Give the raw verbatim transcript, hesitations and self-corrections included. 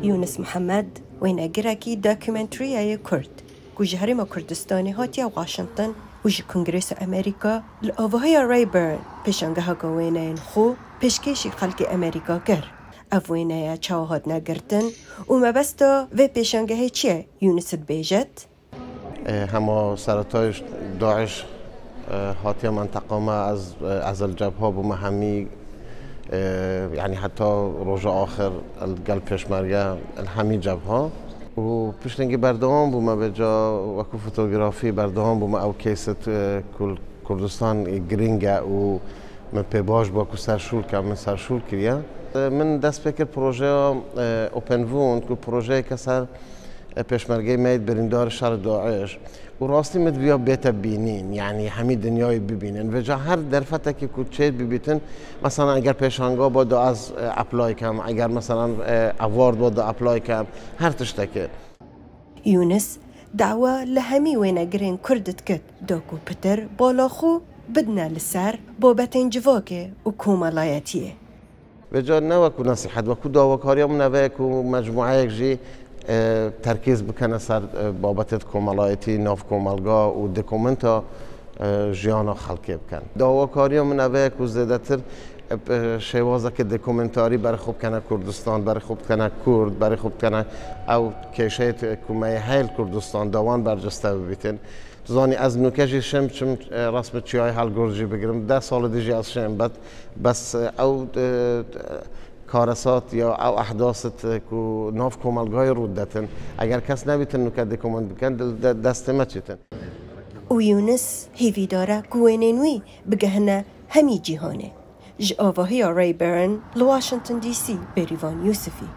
Yûnis Mihemed wênegirekî dokumenteriyê yê Kurd ku ji Herêma Kurdistanê hatiye Washington û ji Kongresa Amerîka li avahiya Rayburn pêşangeheka wêneyên xwe pêşkêşî xelkê Amerîka kir. Ev wêneye çawa hatine girtin û mebesta vê pêşangehê çi ye? Yûnis dibêjit. Hema seretayê DAIŞ hatiye menteqa me, ez, ez li cebha bûme hemî, yanî heta roja axir gel pêşmerge li hemî cebha. Û piştengî berdewam bûme vêca wekû fotografî berdewam bûme ew kesit ku li Kurdistan giring e û min pê baş bû ku serşûl kem, min serşûl kiriye. Min dest pê kir projeya Open Wound ku projeyeke ser pêşmergeyê me yê birîndar şer DAIŞ û rastî min diviya bête bînîn, yanî hemî dinyayê bibînin. Vêca her derfetekî ku çêt bibîtin, meselan eger pêşanga ba da ez apply kem, eger meselan award ba da apply kem, her tiştekî. Yûnis dawa li hemî wênegirên Kurd dikit da ku pitir bala xwe bidine li ser babetên civakê û komelayetiyê. Vêca ne wekû nesîhet, wekû dawakariya min ev e ku mecmueyek jî terkîz bikene ser babetê komelayetî, nav komelga û dokumenta jiyana xelkê bikin. Dawakariya min ev e ku zêdetir şêwazeke dokumentarî berê xwe bikene Kurdistan, berê xwe bikene Kurd, berê xwe bikene ew kêşeyê ku me yê heye li Kurdistan da wan berciste bibîtin. Tu zanî ez nûke jî şêm çim resmê Çiyayê Helgurd jî bigirim. Deh salê dî jî ez şêm bet. Bes ew karesat ya ew ehdasit ku nav komelgayê rû detin, eger kes nebîtin nûke dokument bikin, destê me çêtin. Û Yûnis hêvîdar e ku wênên wî bigehine hemî cîhanê. Ji avahiya Rayburn li Washington D C, Bêrîvan Yûsifî.